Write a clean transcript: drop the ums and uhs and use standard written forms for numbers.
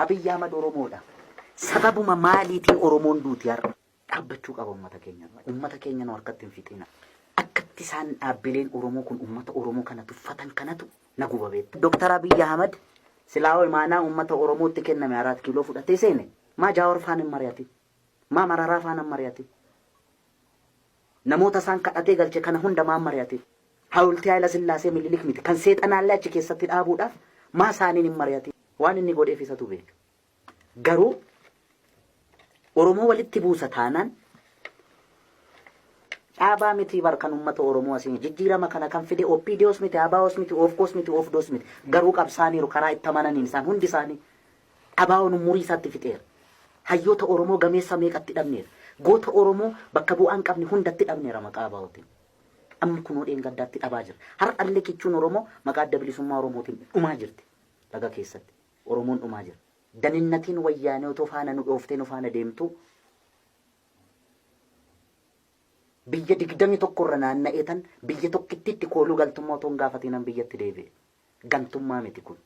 Abiyyi Ahmad Oromoodha. Sababuma maaliitiin Oromoon duuti har'a? Dhaabbachuu qaba uummata keenya irra. Uummata keenya nu harkatti hin fixina. Akkatti isaan dhaabbileen Oromoo kun uummata Oromoo kana tuffatan kanatu na guba beektu. Doktar Abiyyi Ahmad silaa imaanaa uummata Oromootti kenname Araat Kiiloo fudhatee seene maa Jaawar faana hin mari'atin? Maa Mararaa faana hin mari'atin? Namoota isaan kadhatee galche kana hunda maa hin mari'atin? Hawultii Haayila Sillaasee Minilik miti kan seexanaallee achi keessatti dhaabuudhaaf maa isaaniin hin mari'atin? Waan inni godheef isatu beeka. Garuu Oromoo walitti buusa taanaan dhaabaa miti bar kan uummata Oromoo asiin jijjiirama kana kan fide OPDOs miti, ABOs miti, OFCOs miti, OFDOs miti. Garuu qabsaaniiru karaa itti amananiin isaan hundi isaanii. ABOn umurii isaatti fixeera. Hayyoota Oromoo gameessa meeqatti dhabneera. Goota Oromoo bakka bu'aa hin qabne hundatti dhabneera maqaa ABOtiin. Amma kunoo dheengaddaatti dhabaa jira. Har'allee kichuun Oromoo maqaa adda bilisummaa Oromootiin dhumaa jirti laga keessatti. Oromoon dhumaa jira. Daninnatiin wayyaanee otoo faana nu dhooftee nu faana deemtuu biyya 21 irra naanna'ee tan biyya tokkittiitti kooluu galtummaa otoo hin gaafatiinan biyyatti deebi'e. Gantummaa miti kun.